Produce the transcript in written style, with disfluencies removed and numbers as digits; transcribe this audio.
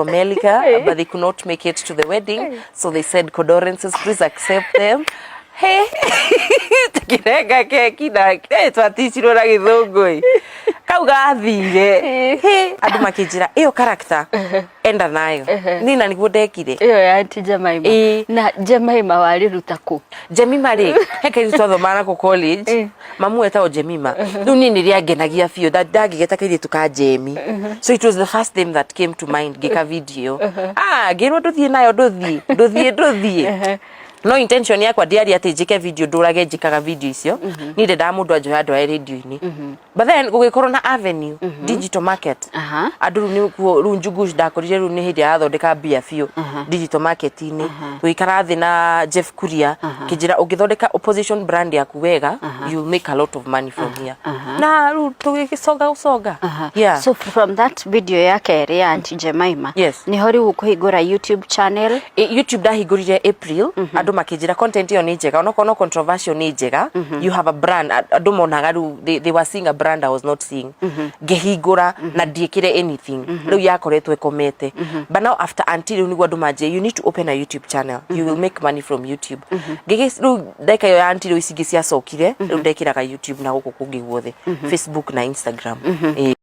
of America, but they could not make it to the wedding, so they said condolences, please accept them. Hey, tukirenga keki na twaticirwo na gĩthũngũ ĩ. Kau gathire. Hey, andũ makĩnjĩra ĩyo character enda nayo. Niĩ na nĩguo ndekire. Ĩyo ya Aunty Jemima. Ĩĩ. Na Jemima warĩruta kũ? Jemima rĩ, he kairĩtu twathomaga nako college, mamu etagwo Jemima. Rĩu niĩ nĩ rĩangenagia biũ, ndangĩgeta kairĩtu ka Jemi, so it was the first name that came to mind ngĩka video. Ah, ngĩrwo ndũthiĩ nayo, ndũthiĩ, ndũthiĩ, ndũthiĩ. No intention yakwa ndiarĩ atĩ njĩke video ndũrage njĩkaga video icio. Niĩ ndendaga mũndũ anjoya ndwae radio-inĩ, but then gũgĩkorwo na avenue, digital market. Andũ rĩu nĩkuo rĩu Njugush ndakorire rĩu nĩ hĩndĩ arathondeka mbia biũ digital market-inĩ. Tũgĩikara thĩ na Jeff Kuria, kĩnjĩra ũngĩthondeka opposition brand yaku wega, you'll make a lot of money from here. Na rĩu tũgĩgĩconga gũconga, yeah. So from that video ya kerĩ ya Aunty Jemima, nĩho rĩu ũkũhingũra YouTube channel? YouTube ndahingũrire April. Andũ makĩnjĩra content ĩyo nĩ njega, onokorwo no controversial, nĩ njega. You have a brand. Andũ monaga rĩu they were seeing a brand I was not seeing. Ngĩhingũra na ndiĩkĩre anything, rĩu yakoretwo ĩkomete. But now after Aunty, rĩu nĩguo andũ manjĩre, "You need to open a YouTube channel, you will make money from YouTube." Ngĩgĩ rĩu ndagĩka ĩyo ya Aunty, rĩu ici ingĩ ciacokire, rĩu ndekĩraga YouTube na gũkũ kũngĩ guothe, Facebook na Instagram. Ĩĩ.